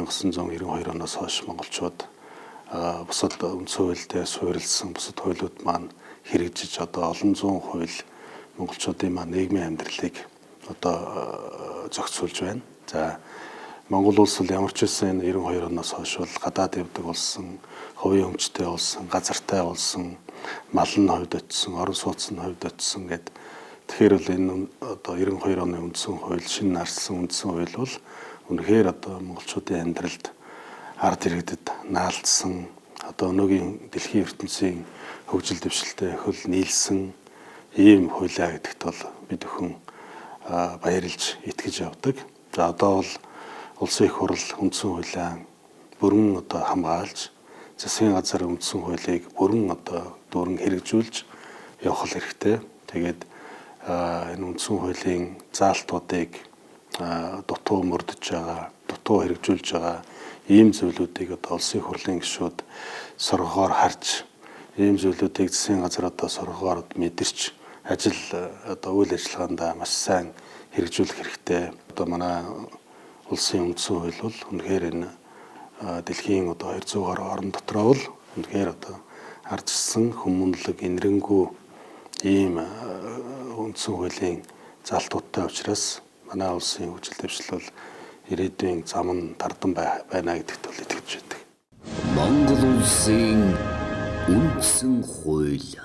1992 оноос хойш монголчууд бусад үндсэн хууль дээр суурилсан бусад хуулиуд маань хэрэгжиж, одоо олон зуун хууль монголчуудын маань нийгмийн амьдралыг одоо зохицуулж байна. За, Монгол улс бол ямар ч байсан энэ 92 оноос хойш бол гадаад явдаг болсон, хувийн өмчтэй болсон, газартай болсон, мал нь хувьд очсон, орон сууц нь хувьд очсон гэд. Тэгэхээр бол энэ одоо 92 оны үндсэн хууль, шинэ нарсан үндсэн хууль бол үнэхээр одоо монголчуудын амьдралд ард иргэдэд наалдсан, одоо өнөөгийн дэлхийн ертөнцийн хөгжил дэвшилтэд хөл нийлсэн ийм хуулиа гэдэгт бол бид бүхэн баярлж итгэж явдаг. За, одоо бол улсын их хурл үндсэн хуулиа бүрэн одоо хамгаалж, засгийн газар үндсэн хуулийг бүрэн одоо дүүрэн хэрэгжүүлж явах хэрэгтэй. Тэгээд энэ үндсэн хуулийн заалтуудыг дутуу мөрдөж байгаа, дутуу хэрэгжүүлж байгаа ийм зүйлүүдийг одоо улсын их хурлын гишүүд соргогоор харж, ийм зүйлүүдийг засгийн газар одоо соргогоор мэдэрч ажил одоо үйл ажиллагаандаа маш сайн хэрэгжүүлэх хэрэгтэй. Одоо манай улсын үндсэн хууль бол үнэхээр энэ дэлхийн одоо 200 гаруй орн дотроо бол үнэхээр одоо ардчсан хүмүүнлэг энэрэнгүй ийм үндсэн хуулийн залтуудтай учраас манай улсын хөгжил дэвшил бол ирээдүйн зам нь дардан байна гэдэгт бол итгэж байдаг. Монгол улсын үндсэн хууль.